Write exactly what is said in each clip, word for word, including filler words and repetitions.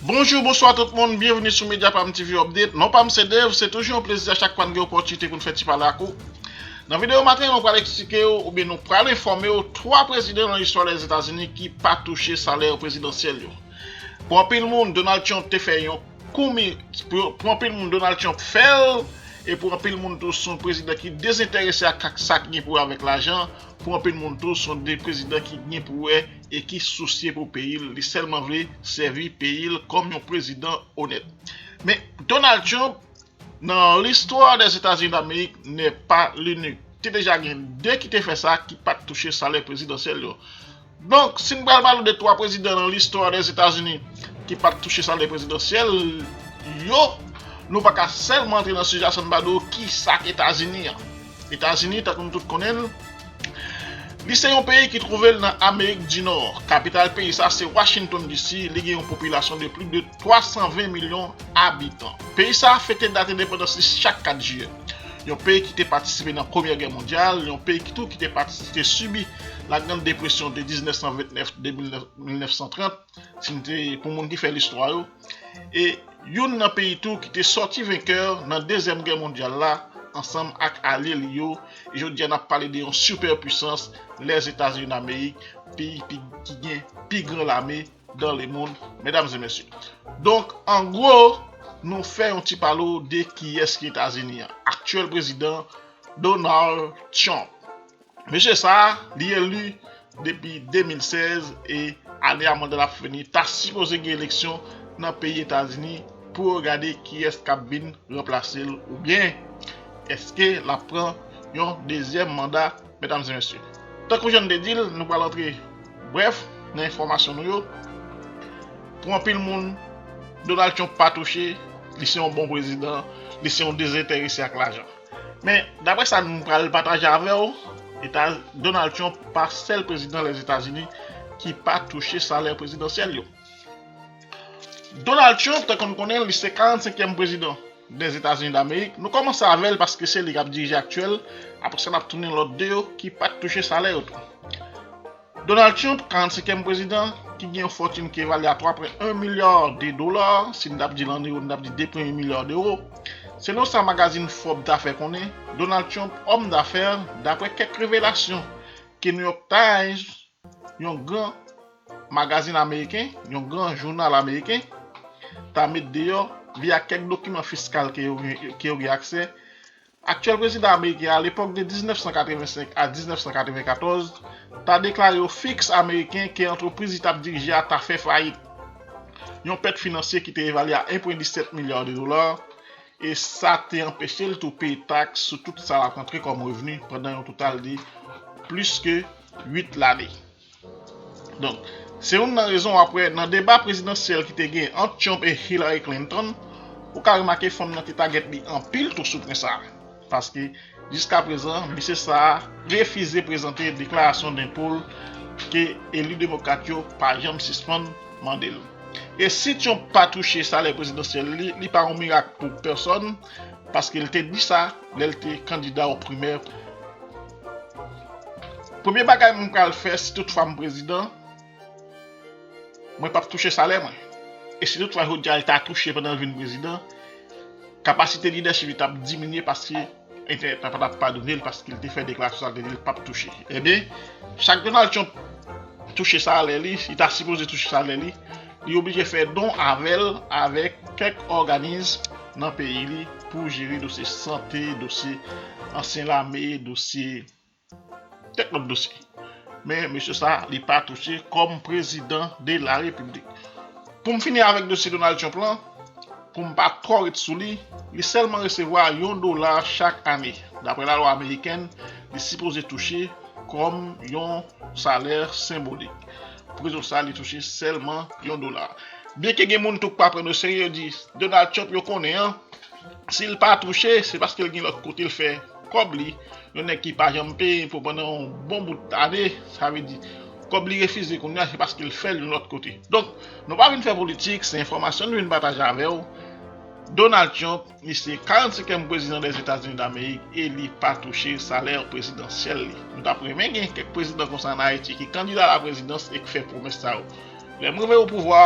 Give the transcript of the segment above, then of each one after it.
Bonjou, bonswa tout moun, byenvini sou Mediapam T V Update. Non pa m se Dave, se toujou yon plezi a chak fwa n gen opòtinite pou n fè ti pale ak ou. Nan videyo maten, nou pral eksplike w oubyen nou pral enfòme w twa prezidan nan listwa Lèzetazini ki pa touche salè prezidansyèl yo. Pou anpil moun, Donald Trump te fè yon koumi, pou, pou anpil moun, Donald Trump fè l, e pou anpil moun tou, se yon prezidan ki dezenterese ak sa ki gen pou wè avèk lajan, pou anpil moun tou, se yon de prezidan ki gen pou wè e ki sousye pou peyi l, li sèlman vle sèvi peyi l kòm yon prezidan onèt. Men, Donald Trump, nan listwa Dèzetazini Damerik, n'est pas l'unique. Te deja gen de ki te fè sa, ki pa t touche salè prezidansyèl yo. Donk, si n pral pale de twa prezidan nan listwa Dèzetazini ki pa t touche salè prezidansyèl yo, nou pa ka sèlman antre nan sijè a san n pa di w kisa k Etazini an. Etazini, tankou nou tout konnen l, li se yon peyi ki twouve l nan Amerik di Nò. Kapital peyi sa se Washington D C, li gen yon popilasyon de plis de twa san ven milyon abitan. Peyi sa fete dat endepandans li chak kat jiyè. Yon peyi ki te patisipe nan Premyè Gè Mondyal, yon peyi ki tou ki te patisipe, sibi la Grande Dépression de diznèf san vennèf, de mil nèf san trant, si n te, pou moun ki fè listwa yo. E youn nan peyi tou ki te sòti venkè nan Dezyèm Gè Mondyal la, ansanm ak alye li yo. E jodi a, n ap pale de yon sipèpwisans, Lèzetazini Damerik, peyi pi, ki gen pi gran lame dans le monde, medam e mesye. Donk, an gwo, nou fè yon ti pale w de kiyès ki Etazini an. Aktyèl prezidan Donald Trump. Mesye sa a, li eli depi de mil sèz e ane a manda l ap fini, ta sipoze gen eleksyon nan peyi Etazini pou yo gade kiyès k ap vin ranplase l oubyen èske l ap pran yon dezyèm manda, medam e mesye. Tankou jan n te di l, nou pral antre brèf nan enfòmasyon nou yo. Pou anpil moun, Donald Trump pa touche, li se yon bon prezidan, li se yon dezenterese ak lajan. Men, daprè sa nou pral pataje avè w, Eta-, Donald Trump pa sèl prezidan Lèzetazini ki pa touche salè prezidansyèl yo. Donald Trump, tankou n konnen l, li se karannsenkyèm prezidan Dèzetazini Damerik. Nou kòmanse avè l paske se li k ap dirije aktyèl. Apre sa, n ap tounen lòt de yo ki pa t touche salè yo tou. Donald Trump, karannsenkyèm prezidan, ki gen yon fòtin ki evalye a twa pwen en milya de dola, si n t ap di l an ewo, n t ap di de pwen en milya de ewo. Selon sa magazin Forbes ta fè konnen, Donald Trump, òm dafè, daprè kèk revelasyon ke New York Times, yon gran magazin ameriken, yon gran jounal ameriken, ta met deyò via kèk dokiman fiskal ke yo, ke yo gen aksè. Aktyèl prezidan ameriken a, alepòk de diznèf san katrevensenk a diznèf san katrevenkatòz, ta deklare ofiks ameriken ke antrepriz li t ap dirije a ta fè fayit. Yon pèt finansye ki te evalye a en pwen disèt milya de dola, e sa te anpeche l tou peye taks sou tout sa l ap rantre kòm revni pandan yon total de plis ke uit lane. Donk, se youn nan rezon w ap wè nan deba prezidansyèl ki te gen ant Trump e Hillary Clinton, ou ka remake fanm nan te tagèt li anpil tou sou pwen sa a. Paske, jiskaprezan, mesye sa a refize prezante deklarasyon denpo l ke eli demokrat yo pa janm sispann mande l. E si Trump pa touche salè prezidansyèl li, li pa yon mirak pou pèsòn, paske l te di sa lè l te kandida o primè. Premye bagay mwen pral fè, si toutfwa m prezidan, mwen p ap touche salè mwen. E si toutfwa jodi a l ta touche pandan l vin prezidan, kapasite lidèchip li t ap diminye paske entènèt la pa t ap padone l paske l te fè deklarasyon sa l te di l p ap touche. Ebyen, chak Donald Trump touche salè li, li ta sipoze touche salè li, li oblije fè don avè l avèk kèk òganis nan peyi li pou jere dosye sante, dosye ansyen lame, dosye kèk lòt dosye. Men mesye sa, li pa touche kòm prezidan de la repiblik. Pou m fini avèk dosye Donald Trump lan, pou m pa twò ret sou li, li sèlman resevwa yon dola chak ane. Daprè lalwa amerikèn, li sipoze touche kòm yon salè senbolik. Pou rezon sa, li touche sèlman yon dola. Byenke gen moun tou k pa pran l oserye, yo di Donald Trump yo konnen an, si l pa touche, se paske l gen lòt kote l fè kòb li. Yon nèg ki pa janm peye enpo pandan yon bon bout ane, sa vle di kòb li refize kounye a, se paske l fè l yon lòt kote. Donk, nou pa vin fè politik, se enfòmasyon nou vin pataje avè w. Donald Trump, li se karannsenkyèm prezidan Dèzetazini Damerik e li pa touche salè prezidansyèl li. Nou t ap renmen gen kèk prezidan konsa ann Ayiti ki kandida a la prezidans e k fè pwomès sa yo. Lè m rive o pouvwa,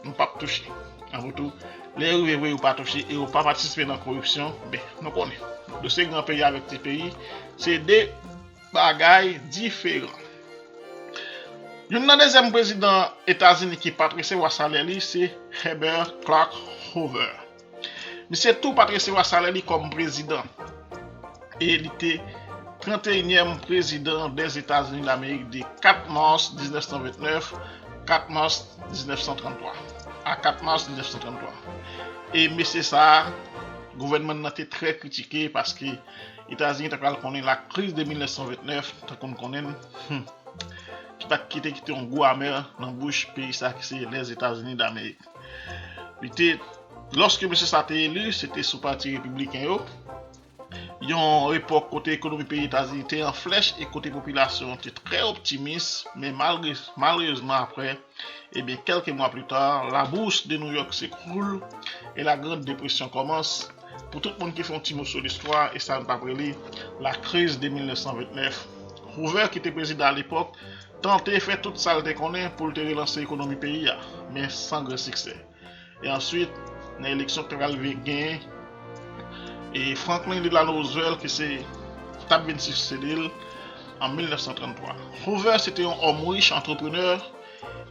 nou p ap touche. Apre tou, lè yo rive vre, yo pa touche e yo pa patisipe nan koripsyon, ben, nou konnen. Dosye gran peyi avèk ti peyi, se de bagay diferan. Youn nan dezyèm prezidan Etazini ki pa t resevwa salè li, se Heber Clark Hoover. Misye tou pa t resevwa salè li kòm prezidan. E li te tranteyinyèm prezidan dèzetazini damerik de kat mas diznèf san ventnèf, kat mas diznèf san tranntwa, a kat mas diznèf san tranntwa. E mesye sa a, gouvènman nan te trè kritike paske Etazini ta pral konnen lakriz de mil nèf san ventnèf, tankou n konnen l, hmm, ki pa t kite kite yon gou amè nan bouch peyi sa ki se Lèzetazini Damerik. Li te, lòske mesye sa te eli, se te sou pati repibliken yo. Yon epòk kote ekonomi peyi Etazini te an flèch e kote popilasyon an te trè optimis, men malre, malerezman apre, ebyen, kèlke mwa pli ta, la bourse de New York s'écroule e la Grande Dépression commence. Pou tout moun ki fè yon ti moso listwa, e sa n t ap rele la crise de mil nèf san ventnèf. Hoover, ki te prezidan alepòk, tante fè tout sa l te konnen pou l te relanse ekonomi peyi a, men san gran siksè. E answit, nan eleksyon ki t ap genyen, e Franklin Delano Roosevelt, ki se t ap vin siksede l an mil nèf san tranntwa. Hoover se te yon òm rich, antreprenè,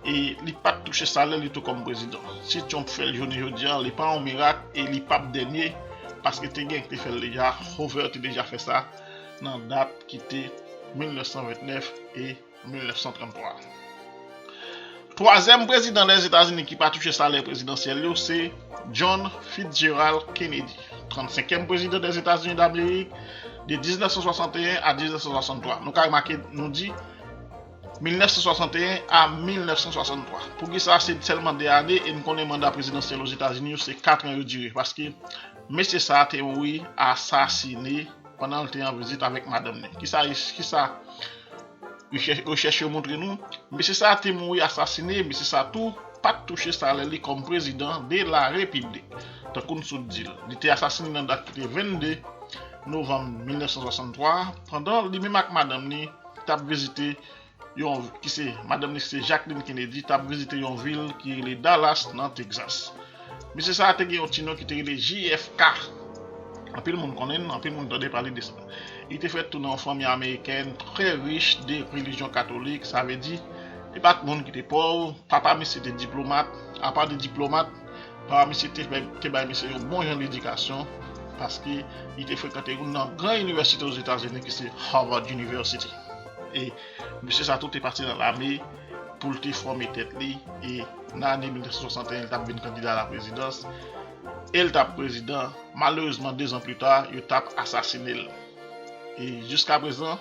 e li pa t touche salè li tou kòm prezidan. Si Trump fè l jounen jodi a, li pa yon mirak e li p ap dènye, paske te gen ki te fè l deja, Hoover te deja fè sa nan dat ki te mil nèf san ventnèf e mil nèf san tranntwa. Twazyèm prezidan Lèzetazini ki pa touche salè prezidansyèl yo se John Fitzgerald Kennedy, trannsenkyèm prezidan Lèzetazini Damerik de diznèf san swasanteyen a diznèf san swasanntwa. Nou ka remake, nou di mil nèf san swasanteyen a mil nèf san swasanntwa. Poukisa se sèlman de ane e n konnen manda prezidansyèl Ozetazini yo se kat an yo dire? Paske mesye sa a te mouri asasine pandan l te an vizit avèk madanm li. Kisa, kisa rechèch, rechèch yo montre nou? Mesye sa a te mouri asasine, mesye sa a tou pa t touche salè li kòm prezidan de la repiblik. Tankou n sot di l, li te asasine nan dat ki te vennde novanm mil nèf san swasanntwa, pandan li menm ak madanm li t ap vizite yon, ki se, madanm li se Jacqueline Kennedy, t ap vizite yon vil ki rele Dallas nan Texas. Mesye sa a te gen yon ti non ki te rele J F K. Anpil moun konnen l, anpil moun tande pale de sa. Li te fèt tou nan yon fanmi amerikèn trè rich de relijyon katolik, sa vle di, li pa t moun ki te pòv. Papa misye te diplomat, apa de diplomat, papa misye te, te bay misye yon bon jan ledikasyon, paske li te frekante youn nan gran inivèsite Ozetazini ki se Harvard University. E mesye sa tou te pati nan lame pou l te fòme tèt li, e nan ane mil nèf san swasanteyen, li t ap vin kandida a la prezidans, e l t ap prezidan. Malerezman, dezan pli ta, yo t ap asasine l. E jiskaprezan,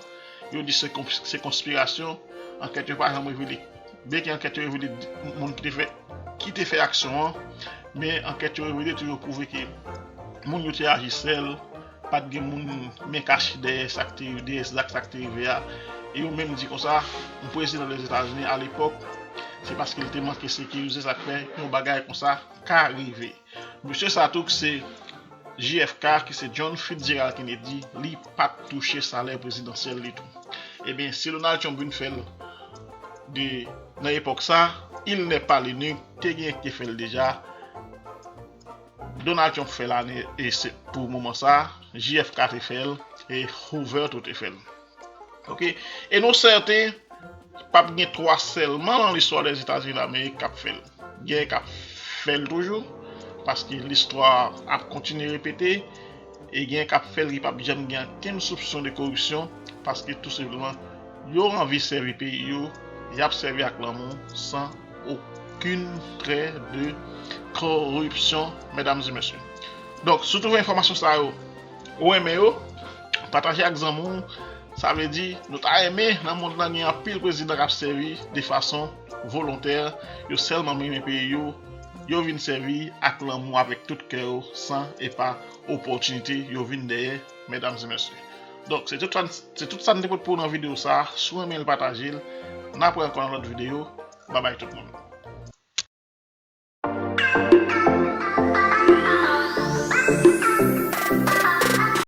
yo di se, se konspirasyon, ankèt yo pa janm revele. Byenke ankèt yo revele moun ki te fè, ki te fè aksyon an, men ankèt yo revele tou yo pwouve ke moun yo te aji sèl, pa t gen moun men kache dèyè sa k te, dèyè zak sa k te rive a. E yo menm di konsa, yon prezidan Lèzetazini alepòk, se paske l te manke sekirize, sa k fè yon bagay konsa ka rive. Mesye sa tou ki se J F K, ki se John Fitzgerald Kennedy, li pa t touche salè prezidansyèl li tou. Ebyen, si Donald Trump vin fè l de, nan epòk sa, il n'est pas l'unique, te gen ki te fè l deja. Donald Trump fè l ane, e se, pou moman sa, J F K te fè l, e Hoover tou te fè l. Oke? E nou sèten, p ap gen twa sèlman nan listwa Lèzetazini Damerik k ap fè l. Gen k ap fè l toujou, paske listwa ap kontinye repete, e gen k ap fè l ki p ap janm gen okenn soupsyon de koripsyon, paske tou senpleman, yo anvi sèvi peyi yo, y ap sèvi ak lanmou, san okenn trè de koripsyon, medam e mesye. Donk, si w twouve enfòmasyon sa yo, ou renmen yo, pataje ak zanmi w. Sa vle di, nou ta renmen, nan mond lan, gen anpil prezidan k ap sèvi de fason volontè, yo sèlman renmen peyi yo, yo vin sèvi ak lanmou, avèk tout kè yo, san e pa opòtinite, yo vin dèyè, medam e mesye. Donk, se tout sa, se tout sa n te pote pou w nan videyo sa a. Si w renmen l, pataje l. N ap wè ankò nan lòt videyo. Babay tout moun.